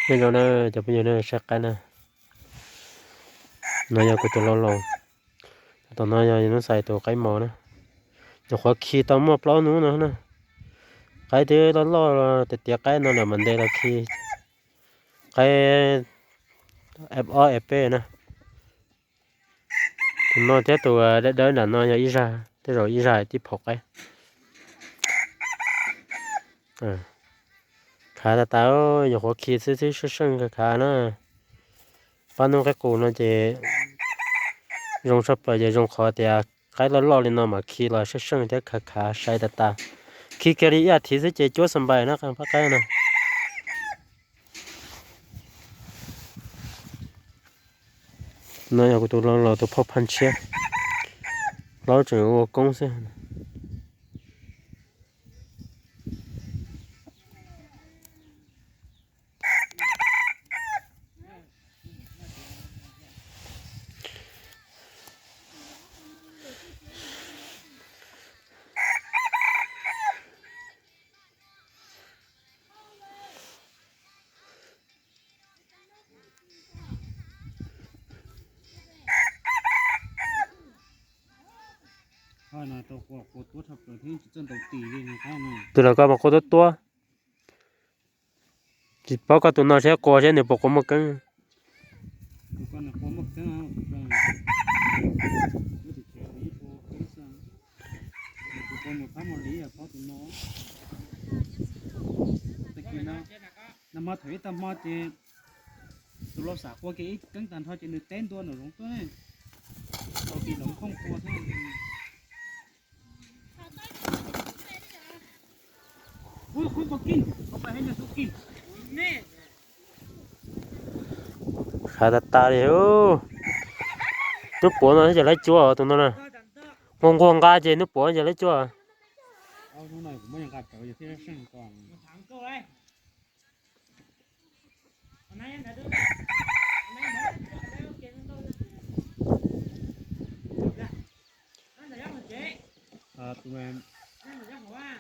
Nyob zoo na cov phooj ywg na, saib qaib na. No yog kuv tus lau laus. Tom no yog hnub xais tus qaib mos na. Nyuam qhuav khi tau muaj plaub hnub no na. Qaib twb loj loj tiav tiav qaib no lawm mas ntes los khi. Qaib ob es peb na. Tus no thiab tus dawb dawb nram no yog ib zag, tej zaum ib zag tib phaum qaib. Khav tas tas, nyuam qhuav khi xwb xwb, seej seej khav khav na. Pab hnub qaib qus no ces zoo tshaj plaws ces zoo qhov tias qaib loj loj li no mas khi los seej seej thiab khav khav sai tas tas. Khi kiag li ib as thiv xwb ces cuab xas npais na pab qaib na. No yog kuv tus lau laus tus phauj Phaj Ntshiab, plaub tseem ua koob xwb. Twb los koj mas quaj tuab tuab. Tsis paub koj tus no seb qua seb nws puas qua muaj keeb. Nag hmo thaum ib tag hmo ces tus lau xav qua kiag ib keeb tag nrho ces nws teb ntua nram zoov tuaj ne. Tau tis nram khooj qua thiab. Khav tas tas li. Hnub puav no ces laib cuab tus no na. Nquag nquag nqa ces hnub puav ces laib cuab.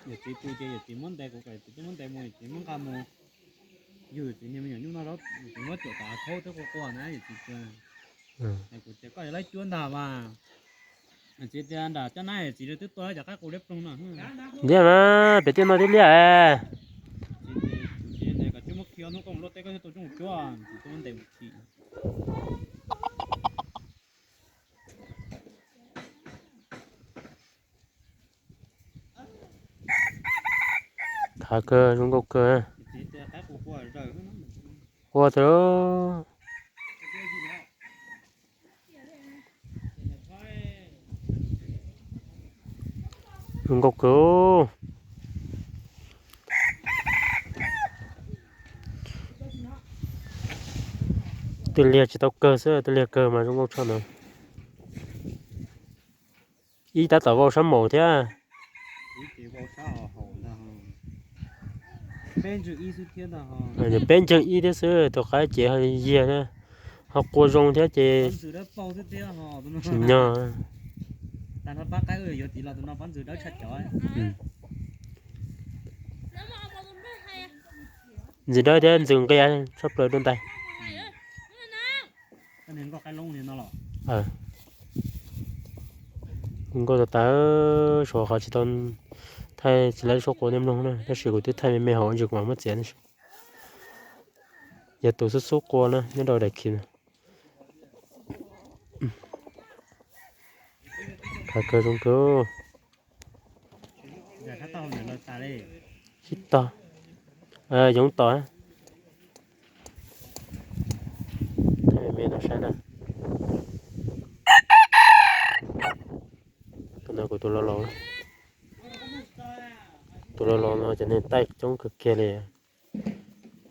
Yawm txiv pw ces yawm txiv muab ntes kuv kom yawm txiv twb muab ntes mus, yawm txiv muab nqa mus yug yawm txiv niag me nyuam nyuj no, yawm txiv muab cuam tom av khaub twb qua qua na yawm txiv tias. Kuv tias koj yog laib cuab ntag mas. Yawm txiv tias nram caj nab yawm txiv twb tua cov qaib qus liab ploog no. Liab mas pem tej no twb liab. Yawm txiv tias kom tsis muab khi ob hnub koj mus luaj teb koj thiaj tau coob cuab, yawm txiv twb muab ntes mus khi. Khav kawg, zoo nkauj kawg. Ua tau. Zoo nkauj kawg. Twb liag tsis tau kawg xwb, twb liag kawg mas zoo nkauj tshaj ntawd. Ib tab tom vau sab maum thiab. Peb ntseeg ib thiab xwb, tus qaib ces yiag thiab, ho qua zoo thiab ces tsis nyog. Ntxim dawb thiab ntxim nqia tshaj plaws dua ntais. Nkauj tas tas, suav qhov tsis tau thaij tsis laib suab qua nej mloog na, tab sis kuv twb thaij me me hauv ntsis kuv mam muab txiav. Yog tus xub xub qua na nyob rau daim khiv na. Khav kawg zoo kawg. Sib tog, yoov tos. Thaij me no saib na. Tus no kuv tus lau laus, tus lau laus no cov neeg taij coob kawg kiag li,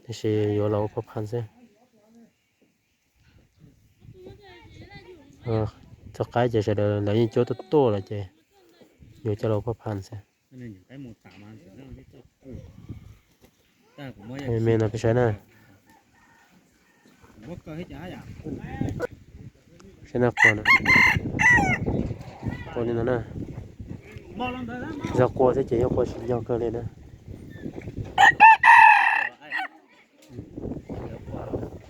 tab sis yuav los ua phaj phan xwb. Txog qaib ces sawv daws lawv yeej cuab tuaj tuaj lawm ces yuav coj los ua phaj phan xwb. Me no peb saib na. Saib na, qua, qua li no na. Yog qua thiab ces yog qua tsis nyog kawg li na.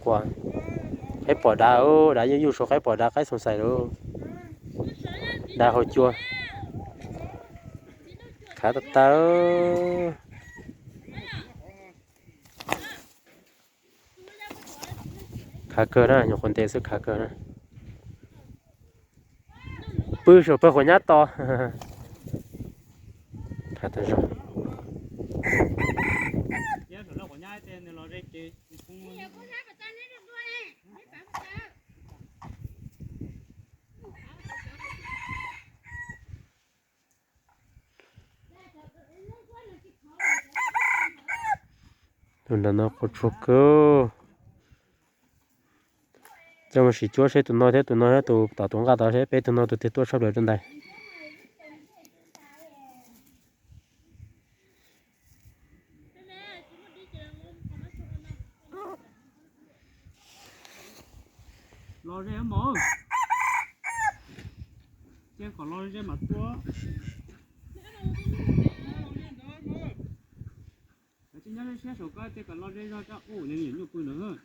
Ua, qaib pom dav, dav yuj yuj saum qaib pom dav qaib xoom xais lawm. Dav hauv cua. Khav tag tag. Khav kawg na, nyuam qhuav ntes xwb khav kawg na. Pw saum pawg quav nyab tos. Khav tag zog. Tus nram no quav tshua kawg. Coj mus sim cuab seb tus no thiab tus no thiab tus tom tus nqaj tod seb peb tug no tus twg tuaj tshaj plaws rau ntawd. Los ze mog. Cia kom los ze mam tua. Tsis nyob siab saum ko, cia kom los ze zog cov ub, nyuam nyuj pw ntawd.